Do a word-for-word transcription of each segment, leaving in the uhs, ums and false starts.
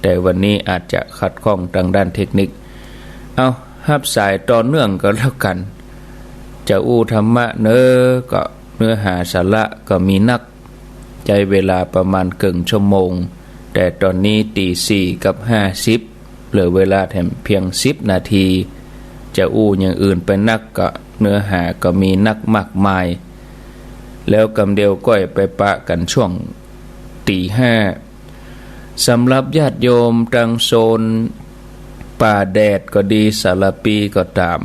แต่วันนี้อาจจะขัดข้องตางด้านเทคนิค เอา ฮับสายต่อเนื่องก็แล้วกั๋น จะอู้ธรรมะเนาะ ก็เนื้อหาสาระก็มีนัก ใจ๊เวลาประมาณเกิ่งชั่วโมง แต่ต๋อนนี้ตี๋สี่กับห้าสิบ เหลือเวลาแถมเพียงสิบนาที จะอู้อย่างอื่นไปนักก็เนื้อหาก็มีนักมากมาย แล้วกำเดียวก้อยไปปะกั๋นช่วงตี๋ห้า สำหรับญาติโยมตางโซนป่าแดดก็ดี สารภีก็ต๋าม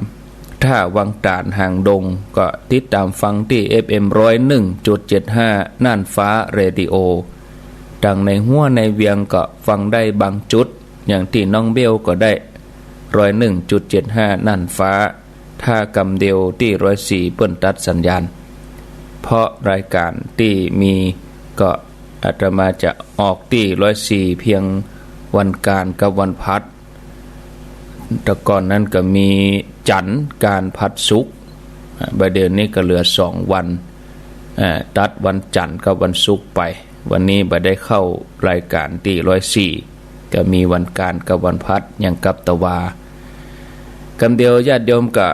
ถ้าวังต๋านหางดงก็ติดต๋ามฟังตี้ เอฟเอ็ม ร้อยหนึ่งจุดเจ็ดห้า น่านฟ้าเรดิโอ ตางในหัวในเวียงก็ฟังได้บางจุด อย่างตี้น้องเบลก็ได้ ร้อยหนึ่งจุดเจ็ดห้า น่านฟ้า ถ้ากำเดียวตี้ร้อยสี่เปิ้นตัดสัญญาณ เพราะรายก๋านตี้มีก็อาตมาจะออกตี้ร้อยสี่เพียงวันก๋านกับวันพัด แต่ก่อนนั้นก็มีจันทร์ก๋านพัดศุกร์ อ่า บ่าเดี่ยวนี้ก็เหลือสองวัน อ่า ตัดวันจันทร์กับวันศุกร์ไป วันนี้บ่ได้เข้ารายก๋านตี้ร้อยสี่ ก็มีวันก๋านกับวันพัดอย่างกับตะวา กำเดียวญาติโยมก็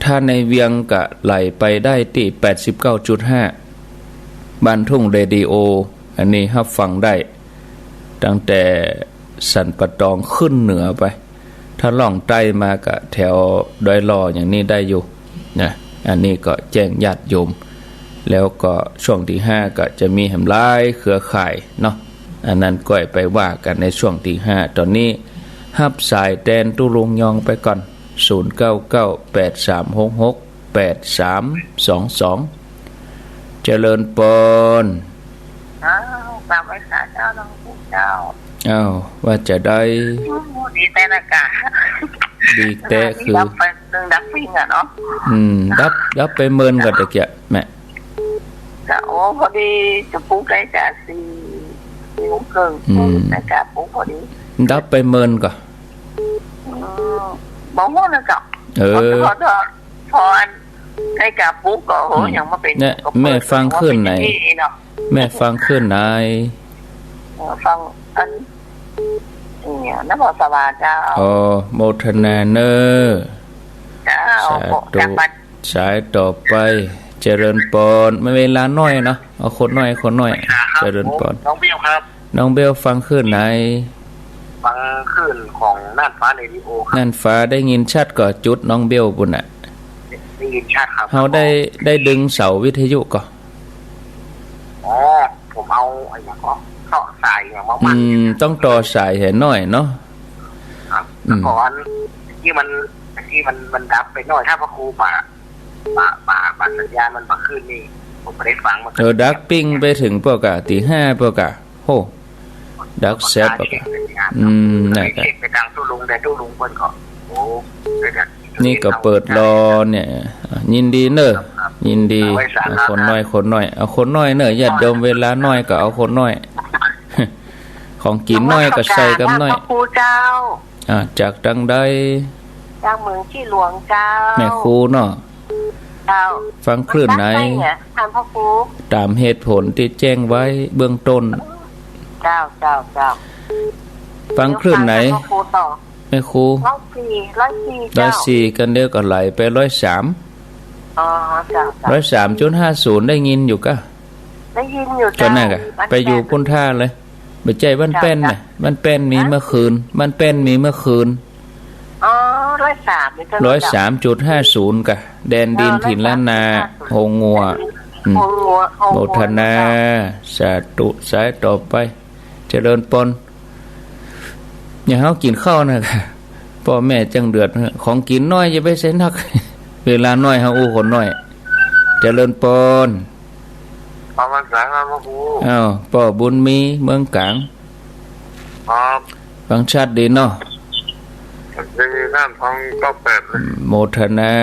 ถ้าในเวียงก็ไหลไปได้ตี้ แปดสิบเก้าจุดห้า บ้านทุ่งเรดิโอ อันนี้ฮับฟังได้ ตั้งแต่สันป่าตองขึ้นเหนือไป ถ้าล่องใต้มาก็แถวดอยหล่ออย่างนี้ได้อยู่นะ อันนี้ก็แจ้งญาติโยม แล้วก็ช่วงตี้ห้าก็จะมีแหมหลายเครือข่ายเนาะ อันนั้นก้อยไปว่ากั๋นในช่วงตี้ห้า ต๋อนนี้ฮับสายแตนตุ๊ลุงยองไปก่อน ศูนย์เก้าเก้า แปดสามหกหก แปดสามสองสอง เจริญปอน อ้าว กราบไหว้สาเจ้า หลวงปู่เจ้า อ้าว ว่าจะได้ โอ้ ดีแต๊นะกะ ดีแต๊คือ ดับไป เรื่องดับปิ้งอะเนาะ อืม ดับ ดับไปเมินก่อนตะเกียะแม่ กะ โอ้ พอดีจะปลุกได้กะสี่ สี่โมงครึ่ง อืม ได้กะปลุกพอดี ดับไปเมินก่อน อืม บ่ฮู้นะเจ้า เออ ขอโทษ พออันได้กะปลุกก็ โอ้ อืม ยังบ่เป๋น เนี่ย ก็เปิด แม่ฟังคลื่นไหน เนาะ แม่ฟังคลื่นไหน เออ ฟังอัน เนี่ย นครสวรรค์เจ้า อ๋อ โมทนาเน่อ เจ้า สาธุ จากวัด สายต่อไป เจริญปอน มันเวลาน้อยเนาะ เอาคนน้อย คนน้อย ครับ เจริญปอน ผม น้องเบลครับ น้องเบลฟังคลื่นไหน ฟังคลื่นของน่านฟ้าเรดิโอครับ น่านฟ้าได้ยินชัดก่อจุดน้องเบลปุ้นน่ะ ได้ยินชัดครับ เฮาได้ ได้ดึงเสาวิทยุก่อ อ๋อ ผมเอาไอ้หยังก่อ ต่อสายหยังมามั่น อืม ต้องต่อสายหื้อน้อยเนาะ ครับ อืม แล้วก่อนที่มัน ที่มัน มันดับไปหน่อย ถ้าพระครูป่า ป่า ป่า ป่าสัญญาณมันบ่ขึ้นนี่ ผมบ่ได้ฟังมัน เออ ดับปิ้งไปเถิงปอกะ ตี๋ห้าปอกะ โห ดับแซบปอกะ อืม นั่นกะ เช็คไปตางตุ๊ลุง แต่ตุ๊ลุงเปิ้นก็ โอ้ นี่ก็เปิดรอเนี่ย ยินดีเน่อ ครับ ยินดี เอาไว้สาม เอาคนน้อย คนน้อย เอาคนน้อยเน่อ ญาติโยมเวลาน้อยก็เอาคนน้อย ของกิ๋นน้อยก็ใส่กำน้อย นมัสการพระครูเจ้า อ่า จากตางใด จากเมืองชีหลวงเจ้า แม่ครูเนาะ เจ้า ฟังคลื่นไหน ท่านพระครู ต๋ามเหตุผลตี้แจ้งไว้เบื้องต้น เจ้า เจ้า เจ้า ฟังคลื่นไหน เดี๋ยวฟังท่านพระครูต่อ แม่ครู ร้อยสี่ ร้อยสี่ เจ้า ร้อยสี่ กำเดียวก็ไหลไปร้อยสาม อ๋อ เจ้า เจ้า ร้อยสามจุดห้าศูนย์ ได้ยินอยู่กะ ได้ยินอยู่ ก็นั่นกะ เจ้า ไปอยู่ปุ้นท่าเลย บ่ใจ้บ้านแป้นน่ะ เจ้า บ้านแป้นมีเมื่อคืน บ้านแป้นมีเมื่อคืน อ๋อ ร้อยสาม นี่ก็ ร้อยสามจุดห้าศูนย์ กะ แดนดิน เออ ถิ่นล้านนา ร้อยสามจุดห้าศูนย์ โฮงงัว อืม โฮงงัว โฮงงัว โมทนา เจ้า สาธุ สายต่อไป เจริญปอน อย่างเฮากิ๋นข้าวน่ะ ป้อแม่จั้งเดือด ของกิ๋นน้อยอย่าไปใส่นัก เวลาน้อยเฮาอู้คนน้อย เจริญปอน นมัสการครับพระครู อ้าว ป้อบุญมี เมืองก๋าง ครับ ฟังชัดดีเนาะ ได้ยินครับ ฟังเก้าแปดเลย โมทนา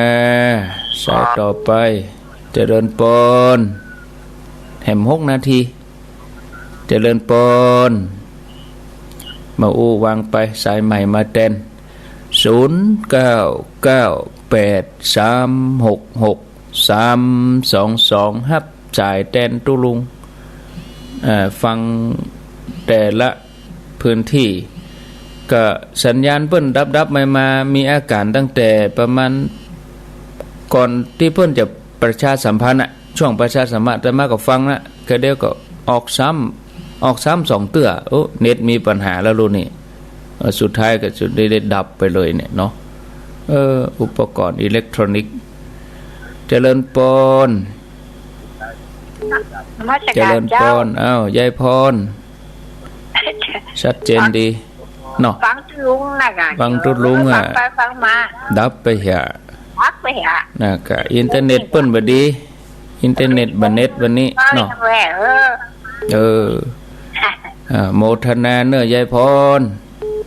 สายต่อไป เจริญปอน แหมหกนาที เจริญปอน มาอู้วางไป สายใหม่มาแตน ศูนย์เก้าเก้าแปดสามหกหกสามสองสอง ฮับสายแตนตุ๊ลุง เอ่อ ฟังแต่ละ พื้นตี้ ก็สัญญาณเปิ้นดับๆ มา มา มีอาก๋านตั้งแต่ประมาณก่อนตี้เปิ้นจะประชาสัมพันธ์อะ ช่วงประชาสัมพันธ์อาตมาก็ฟังนะ ก็เดี๋ยวก็ออกซ้ำ ออกซ้ำสองเตื้อ โอ้ เน็ตมีปัญหาแล้วลูกนี่ เออ สุดท้ายก็จะได้ ได้ดับไปเลยเนี่ยเนาะ เออ อุปกรณ์อิเล็กทรอนิกส์ เจริญปอน นมัสก๋านเจ้า เจริญปอน อ้าว ยายพร ชัดเจนดีเนาะ ฟังตุ๊ลุงนะกะ ฟังตุ๊ลุงอะ ฟังไปฟังมา ดับไปเหีย ดับไปเหีย นะกะ อินเทอร์เน็ตเปิ้นบ่ดี อินเทอร์เน็ตบ่เน็ตวันนี้เนาะ เออ เออ อ่า โมทนาเน่อยายพร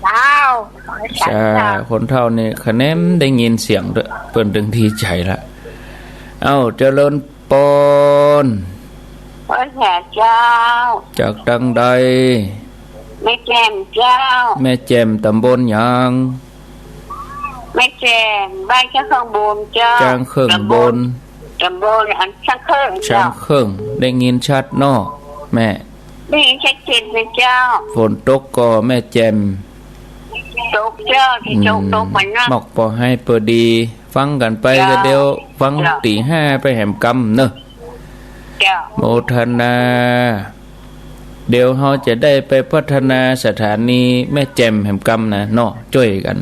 เจ้า ขอให้สาธุ คนเฒ่านี่คะแนนได้ยินเสียงเต๊อะ เปิ้นตึงดีใจ๋ละ เอ้า เจริญปอน ขอให้สาธุเจ้า จากตังใด แม่แจ่มเจ้า แม่แจ่มต๋ำบลหยัง แม่แจ่ม บ้านช้างเคิ่งบนเจ้า ช้างเคิ่งบน ต๋ำบล อันช้างเคิ่งเจ้า ช้างเคิ่ง ได้ยินชัดเนาะแม่ ได้ยินชัดเจนเลยเจ้า ฝนตกก่อแม่แจ่ม ตกเจ้า ตี้ตก อืม ตกมาเนาะ หมอกปอไฮปอดี ฟังกั๋นไป เจ้า ก็เดี๋ยวฟัง เจ้า ตี๋ห้าไปแหมกำเนาะ เจ้า โมทนา เดี๋ยวเฮาจะได้ไปพัฒนาสถานีแม่แจ่มแหมกำนะเนาะ จ้วยกั๋น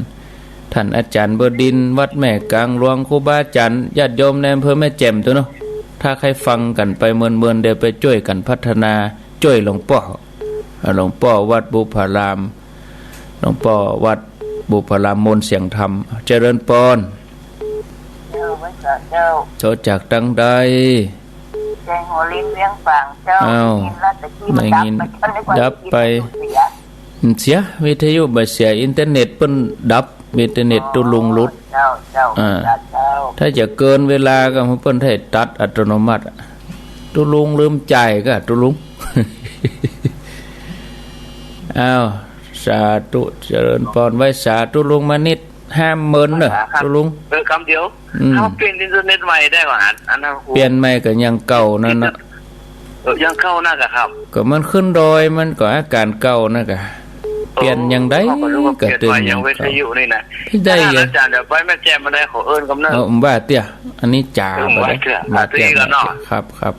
ท่านอาจ๋ารย์บดินทร์ วัดแม่ก๋างหลวง ครูบาอาจ๋ารย์ ญาติโยมในอำเภอแม่แจ่มตั๊วเนาะ ถ้าใค่ฟังกั๋นไปเมินๆ เดี๋ยวไปจ้วยกั๋นพัฒนา จ้วยหลวงป้อ อ่า หลวงป้อวัดบุพพาราม หลวงป้อวัดบุพพาราม มนต์เสียงธรรม เจริญปอน เจ้า ไหว้สาเจ้า โทรจากตังใด แจ้งหัวลินเวียงฝางเจ้า อ้าว ได้ยินแล้วตะกี้มันดับไป ได้ยิน นึกว่า ดับไป ได้ยินเสียง เสีย วิทยุบ่เสีย อินเทอร์เน็ตเปิ้นดับ อินเทอร์เน็ตตุ๊ลุงหลุด เจ้า เจ้า อ่า สาเจ้า ถ้าจะเกินเวลาก็เปิ้นได้ตัดอัตโนมัติอะ ตุ๊ลุงลืมจ่ายก็ตุ๊ลุง อ้าว สาธุ เจริญปอน ไหว้สาตุ๊ลุงมานิด ห้ามเมินเน่อ ครับ ตุ๊ลุง เออ กำเดียว อืม เฮาเปลี่ยนอินเทอร์เน็ตใหม่ได้ก่อ อัน อันนั้น เปลี่ยนใหม่ก็ยังเก่านั่นน่ะ เออ ยังเก่านั่นกะครับ ก็มันขึ้นดอยมันก็อาก๋านเก่านั่นกะ เปลี่ยนอย่างใด เออ ก็ตึง เฮาก็นึกว่าเปลี่ยนใหม่อย่างเก่า อย่างวิทยุนี่นะ ได้ ถ้าอาจ๋ารย์จะไปแม่แจ่มมาได้ขอเอิ้นกำเนิด เออ บ่าเตี้ย อันนี้จ๋า เออ บ่ได้ บ่าเตี้ย บ่าเตี้ย บ่าเตี้ย เนาะ ครับ ครับ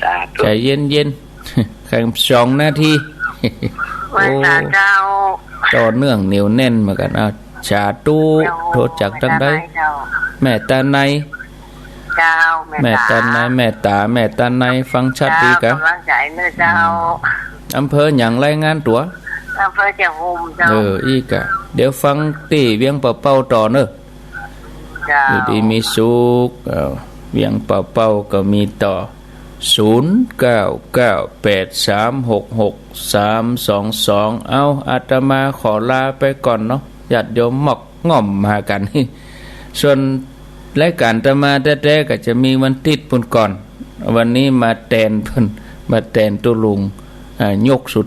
สาธุ ใจ๋เย็นๆ แค่สองนาที ไหว้สาเจ้า โอ้ ต่อเนื่องเหนียวแน่นเหมือนกั๋น อ้าว สาธุ เจ้า โทรจากตังใด เจ้า แม่ตาไน เจ้า แม่ตา แม่ตาไน แม่ต๋า แม่ตาไน ฟังชัดดีกะ เจ้า กำลังใจ๋เน่อเจ้า อืม อำเภอหยัง รายงานตั๋ว อำเภอเจ้าโฮมเจ้า เออ อี้กะ เดี๋ยวฟังตี้เวียงป่าเป้าต่อเน่อ เจ้า อยู่ดีมีสุข เอ้า เวียงป่าเป้าก็มีต่อ ศูนย์เก้าเก้าแปดสามหกหกสามสองสอง เอ้า อาตมาขอลาไปก่อนเนาะ ญาติโยมหมอกง่อมหากั๋น ส่วนรายก๋านอาตมาแต๊ๆ ก็จะมีวันติ๊ดปู้นก่อน วันนี้มาแตนเปิ้น มาแตนตุ๊ลุง อ่า ยกสุด